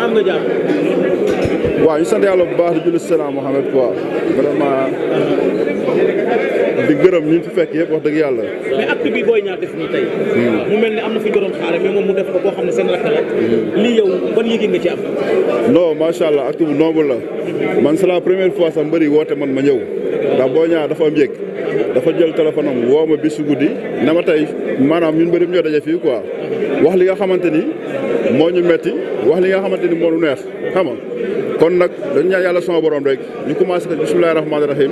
fan nga jaar. waaw ñu sant yàlla bu baax di julli Seydina Mohamed quoi vraiment di gërëm ñu fi fekk yëpp wax dëgg yàlla. mais acte bi Boy Niang def nii tey. mu mel ne am na fi ñu doon xaare mais moom mu def ko koo xam ne seen rakk la. lii yow ban yëg nga ci am. non macha allah acte bu noble la man c'est la première fois sax mbëri woote man ma ñëw ndax Boy Niang dafa am yëg dafa jël téléphone am woo ma bisu guddi na ma tey maanaam ñun mbëri ñoo daje fii quoi wax li nga xamante ni moo ñu metti wax li nga xamante ni moo ñu neex xam nga kon nag dañu ñaan yàlla sama borom rek ñu commencé ko bismillahi rahmaani rahim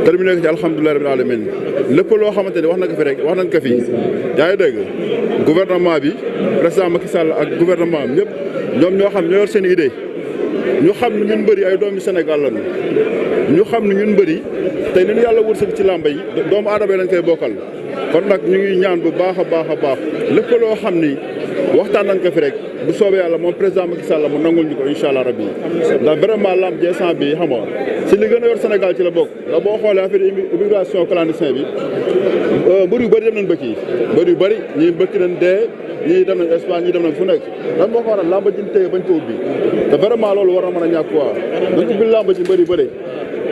terminé ko ci alhamdulillahi rabbil alamin lépp loo xamante ni wax na ko fi rek wax nañ ko fi yaa ngi dégg gouvernement bi président Macky Sall ak gouvernement am ñëpp ñoom ñoo xam ñoo yor seen idée ñu xam ne ñun mbëri ay doomi Sénégal lañu ñu xam ne ñun mbëri tey ni ñu yàlla wërsëg ci làmba yi doomu aadama yi lañ koy bokkal kon nag ñu ngi ñaan bu baax a baax a baax lépp loo xam ni waxtaan nañ ko fi rek bu soobee yàlla moom président Macky Sall mu nangul ñu ko incha allah rabbi ndax vraiment lamb ji instant bi xam nga si li gën a yor Sénégal ci la bokk ndax boo xoolee affaire immigration clandestin bi mbër yu bëri dem nañ bëkk yi mbër yu bëri ñii bëkk nañ dee ñii dem nañ Espagne ñii dem nañ fu nekk lan moo ko waral lamba ji téye bañ ko ubbi te vraiment loolu war na mën a ñàkk quoi dañ ubbi lamba ci mbër yu bëri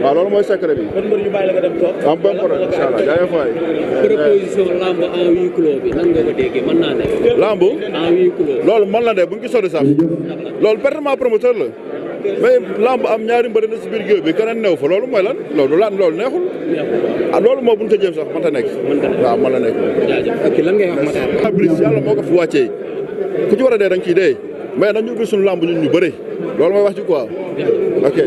waaw loolu mooy secret bi. ban mbër ñu bàyyi la nga dem toog. am bon problème incha allah jaayee faay. proposition lamb en huis clos bi nan nga ko déggee mën naa ne. lamb en huis clos. loolu mën na de bu ñu ko sori sax loolu pertement promoteur la mais lamb am ñaari mbër na si biir géew bi keneen new fa loolu mooy lan loolu neexul ah loolu moo bu ñu ko jéem sax mënta nekk. waaw mën na nekk. jaajëf ak lan ngay wax Matar. Iblis yàlla moo ko fi wàccee ku ci war a dee da nga ciy dee mais nañu ubbi suñu lamb ñun ñu bëri loolu mooy wax ci quoi ok.